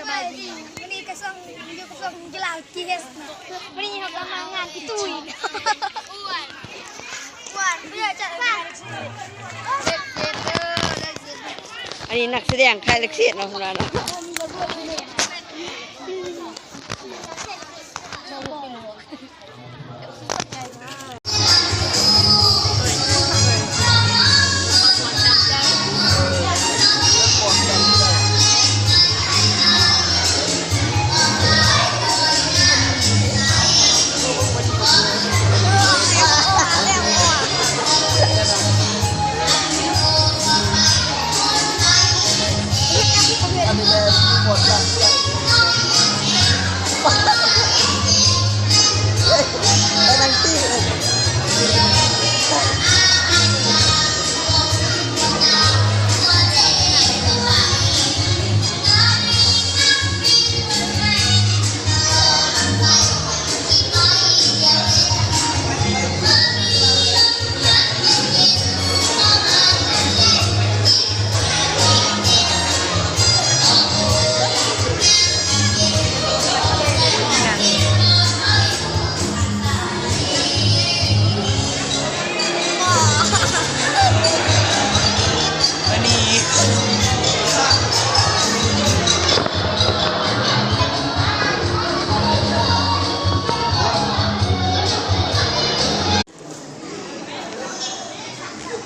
ມື້ນີ້ກະຊ່ວງ ຢູ່ກະຊວງກິລາກິເລດເນາະ ມື້ນີ້ເຮົາກະມາງານອີຕຸ້ຍ ອັນນີ້ນັກສະແດງຄ້າຍເລັກເສດເນາະ ເພິ່ນວ່າເນາະ.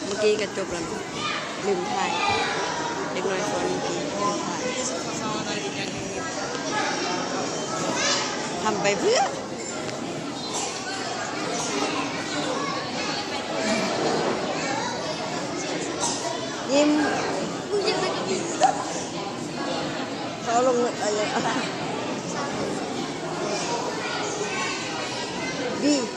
ເມື່ອກີ້ກະຈົບແລ້ວເນາະ ລືມຖ່າຍ ເດັກນ້ອຍສອນເມື່ອກີ້ ລືມຖ່າຍ ທຳໄປເພື່ອ ຍິ້ມ ເຂົາລົງໄປເລີຍ ດີ. ເ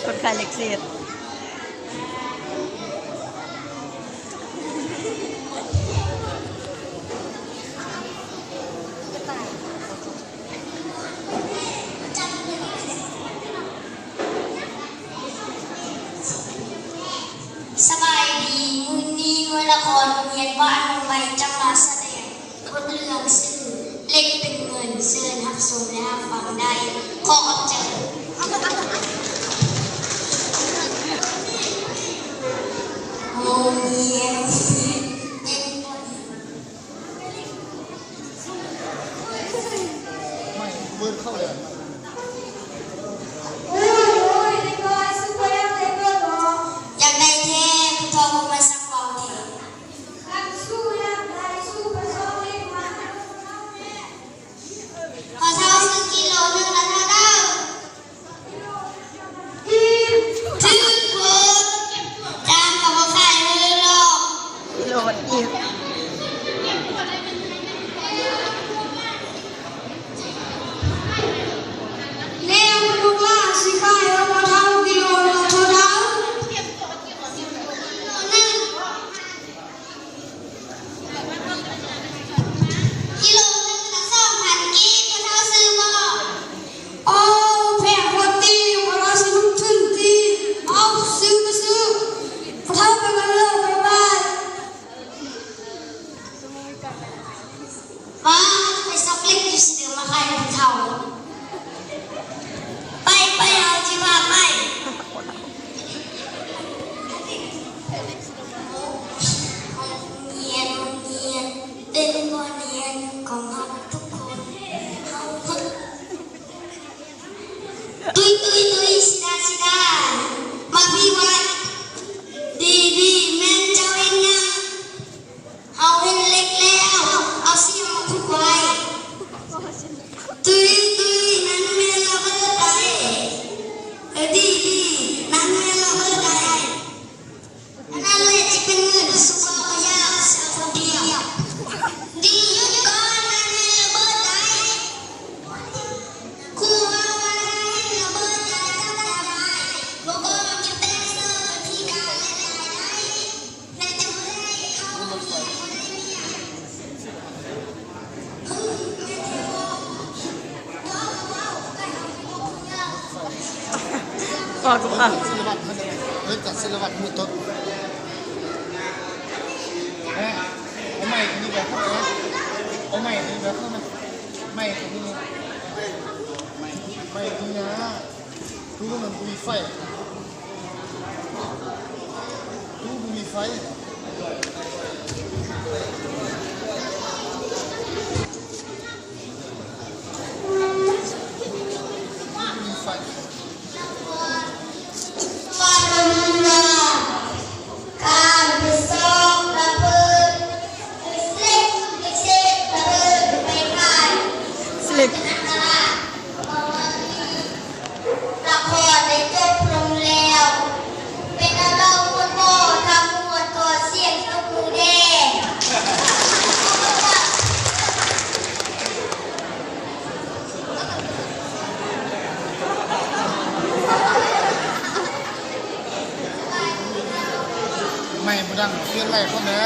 ຄົນຂາຍເຫຼັກເສດ. ສະບາຍດີ, ມື້ນີ້ໜ່ວຍລະຄອນໂຮງຮຽນບ້ານໜອງໄມ້ຈະມາສະແດງ ບົດເລື່ອງຊື່ເຫຼັກເປັນເງິນ. ເຊີນຮັບຊົມ ແລະ ຮັບຟັງໄດ້. ຂໍຂອບໃຈ. ໂຮງຮຽນ. ຢາກໄດ້ແທ້ ຜູ້ເຖົ້າກໍມາສັກເວົ້າແທ້. ພໍ່ເຖົ້າຊື້ກິໂລໜຶ່ງລະເທົ່າໃດ? ຖືກໂພດ ຈ້າງກໍບໍ່ຂາຍເລີຍດອກ. ກິໂລອີກ. ແລ້ວລູກຫຼານຊິຂາຍໃຫ້ພໍ່ເຖົ້າກິໂລລະເທົ່າໃດ? ກິໂລໜຶ່ງລະສອງພັນກີບ ພໍ່ເຖົ້າຊື້ບໍ່? ໂອ້ ແພງໂພດຕິ ພໍ່ເຖົ້າຊິລົງທຶນຕິ. ເອົາ ຊື້ກໍຊື້. ພໍ່ເຖົ້າໄປກັນເລີຍ ບາຍບາຍ. ວ່າ ໄປຊອກເຫຼັກຢູ່ຊື່ມາຂາຍໃຫ້ຜູ້ເຖົ້າ. ໄປ ໄປ ເຮົາຊິພາໄປ. ໂຮງຮຽນ ໂຮງຮຽນ ເປັນບ່ອນຮຽນຂອງເຮົາທຸກຄົນ. ເຮົາ ຕຸ້ຍ ຕຸ້ຍ ຕຸ້ຍ ຊິດາ ຊິດາ ມາພີ້ໄວ. ດີ ດີ ແມ່ນເຈົ້າເຮັດຫຍັງ? ເຮົາເຫັນເຫຼັກແລ້ວ ເອົາສຽມມາຂຸດໄວ້. ຕຸ້ຍ ຕຸ້ຍ ນັ້ນແມ່ນລະເບີດໃດ? ເອີ ດີ ດີ ນັ້ນແມ່ນລະເບີດໃດ? ອັນນັ້ນແຫຼະຊິເປັນເງິນ ສຸກເວົ້າກໍຢາກ ສາວຄົນດຽວ. ດີ ຢຸດກ່ອນ ນັ້ນແມ່ນລະເບີດໃດ? ຄູເວົ້າວ່ານັ້ນແມ່ນລະເບີດໃດ? ຈັບໄດ້ ບໍ່ກໍເກັບໄປເລີຍ ທີ່ການເຮັດລາຍໄດ້. ເອີ ຈັດສິລະວັດມື້ຕົ້ນ. ເອີ ເອົາໄມໂຕນີ້ໄປເຂົ້າໄປ ເອົາໄມໂຕນີ້ໄປເຂົ້າໄປ ໄມໂຕນີ້ ໄມໂຕນີ້ນະ. ຕູ້ມັນບໍ່ມີໄຟ ຕູ້ບໍ່ມີໄຟ ບໍ່ມີໄຟ. ການໄປຊອກລະເບີດ ເຫຼັກ ເຫຼັກເສດລະເບີດໄປຂາຍ ເຫຼັກ ຕະຫຼາດ ລະຄອນໄດ້ຈົບລົງແລ້ວ ເປັນອັນເວົ້າໝົດບໍ່? ຖ້າມ່ວນກໍສຽງຕົບມືແດ່. ໄມບໍ່ດັງ ປ່ຽນໄມກ່ອນເດີ.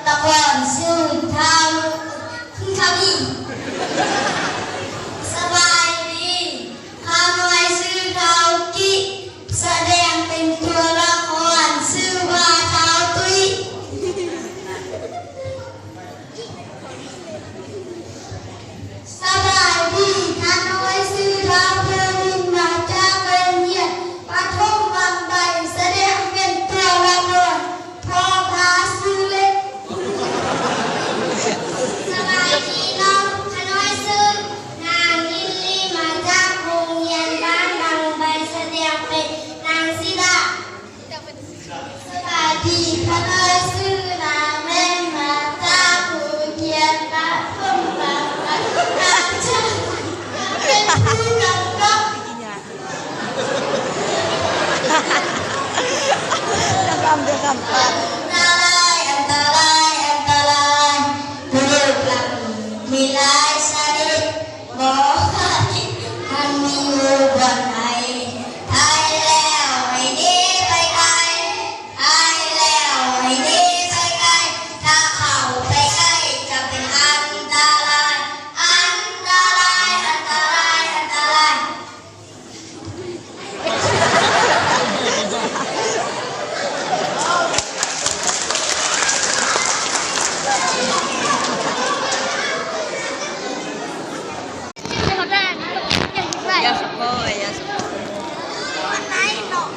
ລະຄອນຊື່ທ້າວຄູນຄຳ. ສະບາຍດີ ຂ້ານ້ອຍຊື່ທ້າວກິ ສະແດງເປັນຕົວ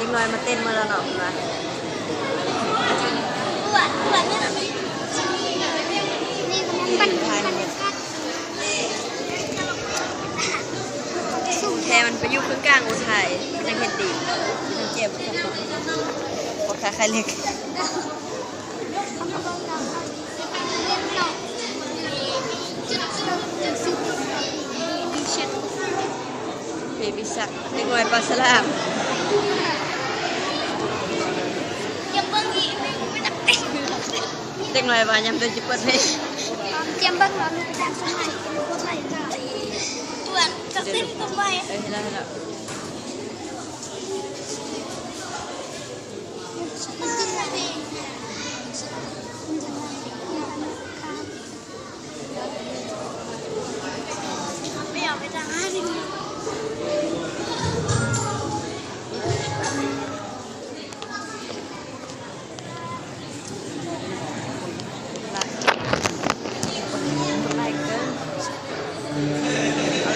ເດັກນ້ອຍມາເຕັ້ນເມືອລະເນາະ ເພິ່ນວ່າ. ແຄ່ມັນໄປຢູ່ເຄິ່ງກາງອຸໄທ ມັນຍັງເຮັດດີ ມັນເຈັບ ບໍ່ຄ່າໄຂ່ເຫຼັກ. ເບບີຊັກ ເດັກນ້ອຍປາສະຫຼາມ. ເດັກນ້ອຍວ່າຍາມໃດຊິເປີດເພງ. ຕຽມເບິ່ງວ່າລູກຈະສະໄໝ ຕົວຈະເຕັ້ນຕົວໄປ. ເອີ ເຫັນແລ້ວ ເຫັນແລ້ວ.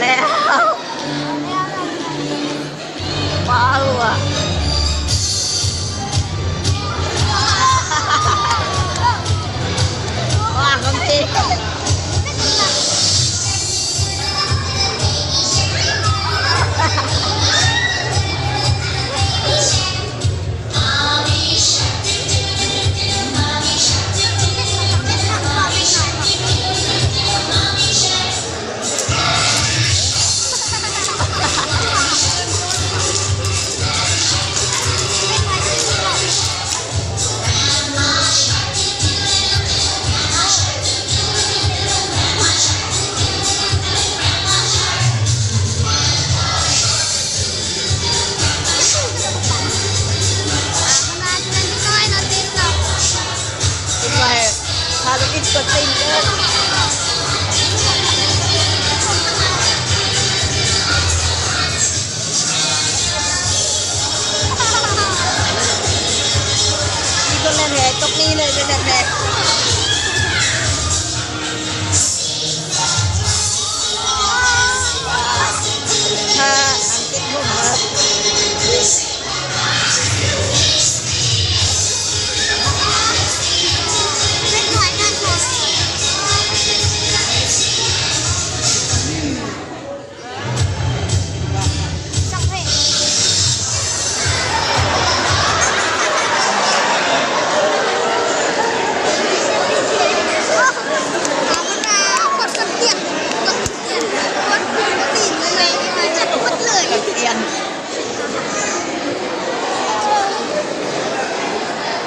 ແລ້ວ ວ້າວ ວ້າວ ຂອງຈິງ. ເປັນວ່າພາລູກອິດຕົວຈິງເດີ. ມີຄົນແລ່ນແຮຕົກນີ້ເລີຍ ເປັນແບບໃດ? ຖ້າອັນຕິດຫຸ້ມເນາະ.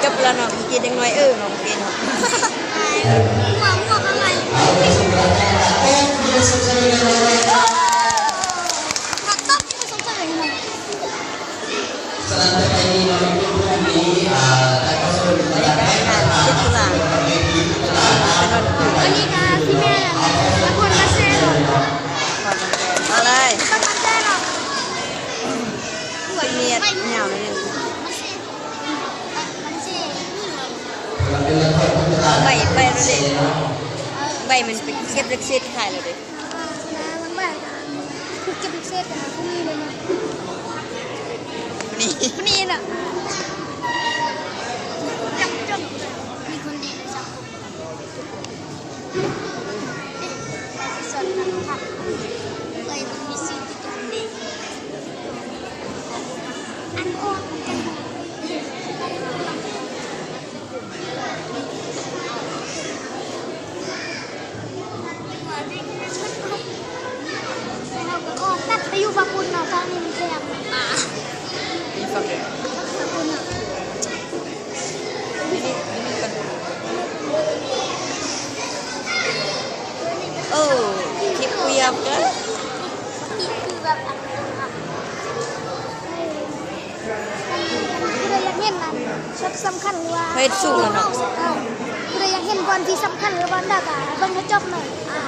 ຈົບແລ້ວເນາະ ເມື່ອກີ້ເດັກນ້ອຍເອີເນາະ ເມື່ອກີ້ເນາະ. ສະນັ້ນ ຕໍ່ໄປນີ້ເນາະ ໃນວັນພະຫັດ ສິບຕຸລາ ເປັນວັນພຸດ ອັນນີ້ກະຊິແມ່ນວັນພຸດ ມາແຊເນາະ ມາເລີຍ ຊິເມດຍາວໜ້ອຍໜຶ່ງ ໃບ ໃບ ໃບມັນໄປເກັບເຫຼັກເສດຂາຍແລ້ວເດ້. ເກັບເສດ ຜູ້ນີ້ເລີຍເນາະ ຜູ້ນີ້ ຜູ້ນີ້ນະ ຈັບ ຈັບ ມີຄົນດີນະ ຈັບ ເອີຍ ມັນມີຊື່ຕິດກັນເດ້ ອັນອອກນຳກັນ ເຮົາກໍອອກຕັດໄປຢູ່ຝັ່ງພຸ້ນເນາະ ຝັ່ງນີ້ມັນແຄບ ມີຝັ່ງເດີ ຝັ່ງພຸ້ນເນາະ. ໂອ້ ຄລິບກູຢາມເດີ ຄືແບບອັນ ຜູ້ໃດຢາກເຫັນອັນ ຊັບສຳຄັນ ຫຼືວ່າ ເຮັດສູງແລ້ວເນາະ ເອີ ຜູ້ໃດຢາກເຫັນບ່ອນທີ່ສຳຄັນ ຫຼືບ່ອນໃດກະເບິ່ງໃຫ້ຈົບເນາະ ອ່າ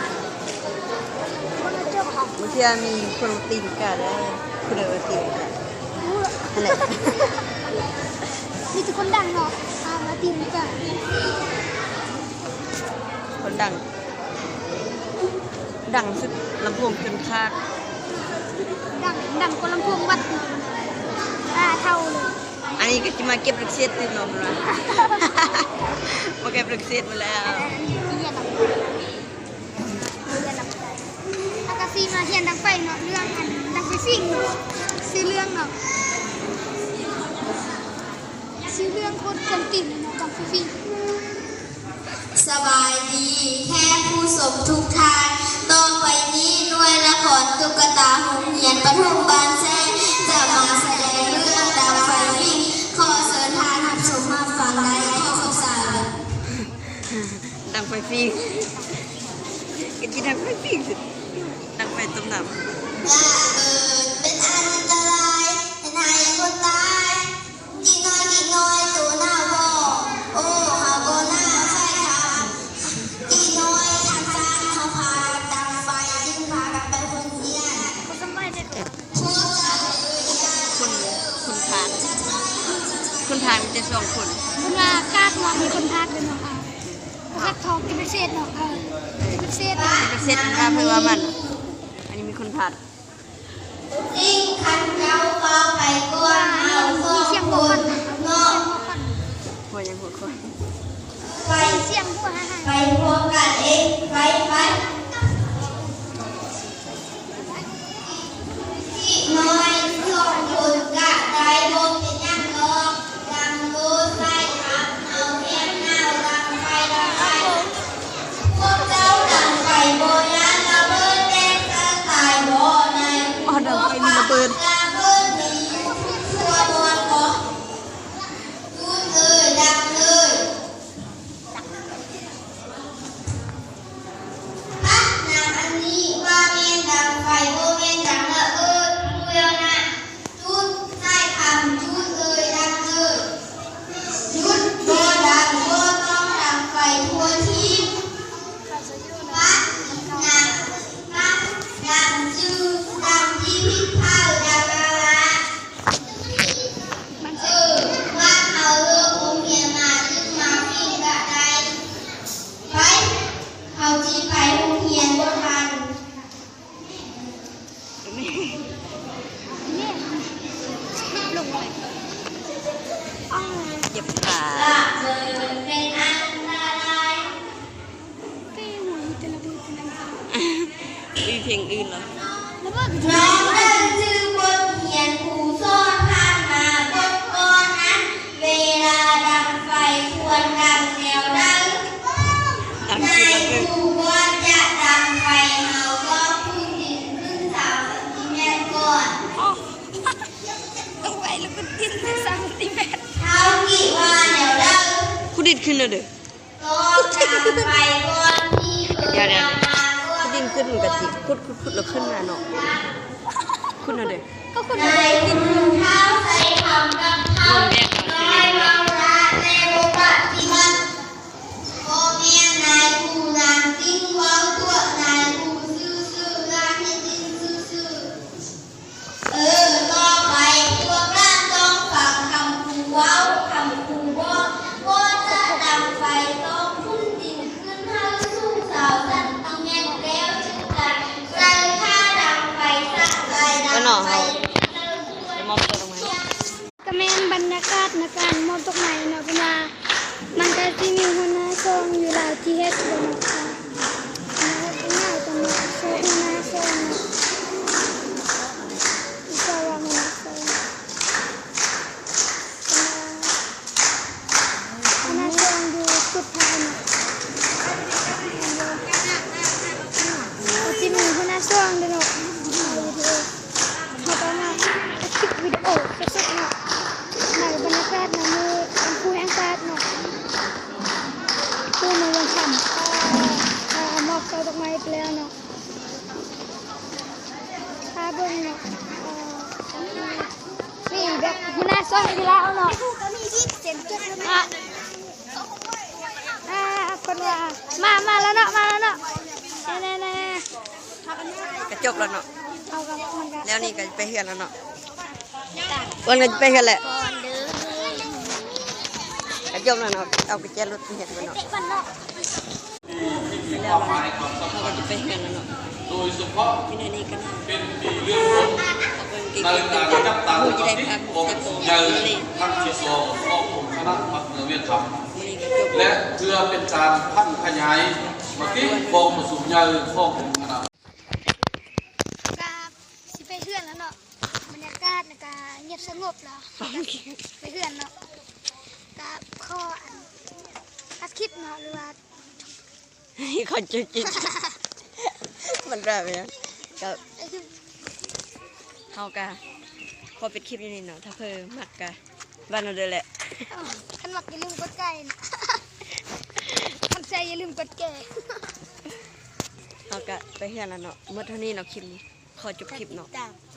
ເບິ່ງໃຫ້ຈົບ. ບາງເທື່ອມີຄົນຕີນກາໄດ້ ຜູ້ໃດວ່າຕີນກາ ຫັ້ນແຫຼະ ມີແຕ່ຄົນດັງເນາະ ອ່າ ວ່າຕີນກາ ຄົນດັງ ດັງສຸດ ລຳໂພງຈົນຂາດ ດັງ ດັງກວ່າລຳໂພງວັດເນາະ ຕາເທົາເລີຍ. ອັນນີ້ກໍຊິມາເກັບລູກເສດຕື່ມເນາະ ເພິ່ນວ່າ ມາເກັບລູກເສດໝົດແລ້ວ. ແລ້ວກໍຊິມາຮຽນດັງໄຟເນາະ ເລື່ອງອັນດັງໄຟຟິງ ຊື່ເລື່ອງເນາະ ຊື່ເລື່ອງໂຄດກວນຕີນເນາະ ດັງໄຟຟິງ. ສະບາຍດີແຂກຜູ້ຊົມທຸກທ່ານ, ຕໍ່ໄປນີ້ໜ່ວຍລະຄອນຕຸກກະຕາໂຮງຮຽນປະຖົມບ້ານແຊງ ຈະມາສະແດງເລື່ອງດັງໄຟຟິງ. ຂໍເຊີນທ່ານຮັບຊົມຮັບຟັງໄດ້. ຂໍຂອບໃຈ. ດັງໄຟຟິງ ກະຊິດັງໄຟຟິງ ດັງໄຟຕົ້ມນ້ຳ. ລະເບີດເປັນອັນຕະລາຍ ເຮັດໃຫ້ຄົນຕາຍ. ກິນໜ້ອຍກິນໜ້ອຍໂຕໜ້າບໍ່ ໂອ້ ເຮົາບໍ່ໜ້າໃສ່ທາງ ກິນໜ້ອຍທາງຊ້າງ ເຮົາພາກັນດັງໄຟ ຈຶ່ງພາກັນໄປໂຮງຮຽນ. ພວກເຈົ້າເອີຍ ຄຸນ ຄຸນພານ ຄຸນພານມີແຕ່ສອງຄົນ. ເພິ່ນວ່າກາດເນາະ ມີຄົນພາດເດີເນາະ ເອົາ ເຮັດທອງກິນເປັນເສດເນາະ ເອີ ກິນເປັນເສດ ກິນເປັນເສດ ເພິ່ນວ່າມັນ ອັນນີ້ມີຄົນພາດ. ຈິງຄັນເຈົ້າເວົ້າໄປກ່ອນ ເຮົາສອງຄົນເນາະ ຫົວຫຍັງຫົວຄວາຍ ໄປ ສຽງຫົວຫາ ໄປພວກກັນເອງ ໄປ ໄປ. ນ້ອຍສອງຄົນກະໄດ້ ບໍ່ເປັນຫຍັງດອກ. ດັງໂລດໃສ່ຄັບເຮົາ ຮຽກໜາວດັງໄຟ ດັງໄຟ. ພວກເຈົ້າດັງໄຟບໍ່ຢ້ານລະເບີດແຕກສະຕາຍບໍ່? ໃນ ອໍ ດັງໄຟມີລະເບີດ ລະເບີດມີຢູ່ທົ່ວບ່ອນບໍ່? ຈູດເອີຍ ດັງເລີຍ. ພະນາງອັນນີ້ວ່າແມ່ນດັງໄຟ ບໍ່ແມ່ນດັງລະເບີດ. ຮູ້ແລ້ວນະ ຈູດ ສາຍຄຳ ຈູດເອີຍ ດັງເລີຍ. ຢຸດ ບໍ່ດັງ ບໍ່ຕ້ອງດັງໄຟທົ່ວທີບ. ປະ ນະ ປະ ດັງຊື່ ດັງທີ່ພິດເຜົາ ດັງລະລະ. ເອີ ບ້ານເຮົາເລີກໂຮງຮຽນມາ ຈຶ່ງມາຝີງກະໄດ້. ໄປ ເຮົາຊິໄປໂຮງຮຽນບໍ່ທັນ. ເຈັບຂາ ລະເບີດເປັນອັນຕະລາຍ. ມີເພງອື່ນເນາະ ລະເບີດ ລະເບີດ ຈື່ບົດຮຽນຄູສອນຜ່ານມາບົດກ່ອນນັ້ນ. ເວລາດັງໄຟຄວນດັງແນວໃດ? ໃນຄູບອກຈະດັງໄຟ ເຮົາຕ້ອງຂຸດດິນຂຶ້ນຊາວຊັນຕີແມັດກ່ອນ. ອໍ ຕ້ອງໄວລະຂຸດດິນຊາວຊັນຕີແມັດ. ເຮົາຄິດວ່າແນວໃດ? ຂຸດດິນຂຶ້ນແລ້ວເດີ. ດຽວໆ ຂຸດດິນຂຶ້ນ ມັນກະຊິຂຸດ ຂຸດ ຂຸດ ແລ້ວຂຶ້ນມາເນາະ ຂຸດຫັ້ນເດ້. ກໍຂຸດ ໃນຄຸນເຖົ້າໃຊ້ຄຳກັບເຮົາ ລາຍເວົ້າລະແຕ່ບໍ່ປະຕິບັດ. ບໍ່ແມ່ນນາຍຄູນາງຈິງເວົ້າຕົວະນາຍຄູຊື່ໆ ນາງເຮັດຈິງຊື່ໆ. ເອີ ຕໍ່ໄປພວກຫຼານຕ້ອງຟັງຄຳຄູເວົ້າ ຄຳຄູບອກ. ກ່ອນຈະດັງໄຟຕ້ອງຂຸດດິນຂຶ້ນໃຫ້ສູງຊາວຊັນຕີແມັດ ແລ້ວຈຶ່ງຈະໃສ່ຖ້າດັງໄຟ ສະໄປດັງໄຟ. ກະແມ່ນບັນຍາກາດໃນການມອບດອກໄມ້ເນາະ ເພິ່ນວ່າມັນກະຊິມີຫົວໜ້າຊ່ອງຢູ່ລາວທີ່ເຮັດບໍ່ເນາະ ເພິ່ນວ່າເປັນຫຍັງຕ້ອງມາໂຊກຫົວໜ້າຊ່ອງເນາະ ເຈົ້າວ່າຫົວໜ້າຊ່ອງ ເພິ່ນວ່າຫົວໜ້າຊ່ອງຢູ່ສຸດທ້າຍເນາະ ກະຊິມີຫົວໜ້າຊ່ອງເດ້ເນາະ ເຮົາກະມາອັດຄລິບວິດີໂອສົດໆເນາະ ໃນບັນຍາກາດໃນມື້ວັນຄູແຫ່ງຊາດເນາະ ຄືມື້ວັນຈັນ ເອີ ເອີ ມອບຊ່ອດອກໄມ້ໄປແລ້ວເນາະ ຖ້າເບິ່ງເນາະ ເອີ ມີແບບຫົວໜ້າຊ່ອງຢູ່ລາວເນາະ ອ່ະ ອ່າ ເພິ່ນວ່າ ມາ ມາແລ້ວເນາະ ມາແລ້ວເນາະ ແນ່ໆ ກະຈົບແລ້ວເນາະ ແລ້ວນີ້ກະໄປເຮືອນແລ້ວເນາະ ເພິ່ນກະໄປເຮືອນແຫຼະ ກະຈົບແລ້ວເນາະ ເອົາກະແຈລົດໄປເຮືອນກ່ອນເນາະ ແລ້ວເນາະ ເຮົາກະຈະໄປເຮືອນແລ້ວເນາະ ໂດຍສະເພາະ ມີແນວນີ້ກະເປັນປີເລື່ອງຄົນ ເອົາເບິ່ງ ໃນການຈັດຕັ້ງມະຕິກອງປະຊຸມໃຫຍ່ຄັ້ງທີສອງຂອງອົງຄະນະພັກເມືອງວຽງຄຳ ແລະ ເພື່ອເປັນການຜັນຂະຫຍາຍມະຕິກອງປະຊຸມໃຫຍ່ຂອງອົງຄະນະ ກະຊິໄປເຮືອນແລ້ວເນາະ ບັນຍາກາດກະງຽບສະຫງົບແລ້ວ ໄປເຮືອນເນາະ ກະຂໍອັນ ອັດຄລິບເນາະ ຫຼືວ່າ ຂໍຈຸດຈິດ ມັນແບບຫຍັງ ກະ ເຮົາກະຂໍປິດຄລິບຢູ່ນີ້ເນາະ ຖ້າເພີມັກກະວ່າເຮົາເດີແຫຼະ ຄັນມັກຢ່າລືມກົດໄກ ຄັນແຊຢ່າລືມກົດແກ ເຮົາກະໄປເຮືອນແລ້ວເນາະ ໝົດເທົ່ານີ້ເນາະ ຄລິບນີ້ ຂໍຈົບຄລິບເນາະ ຝາກຕິດຕາມ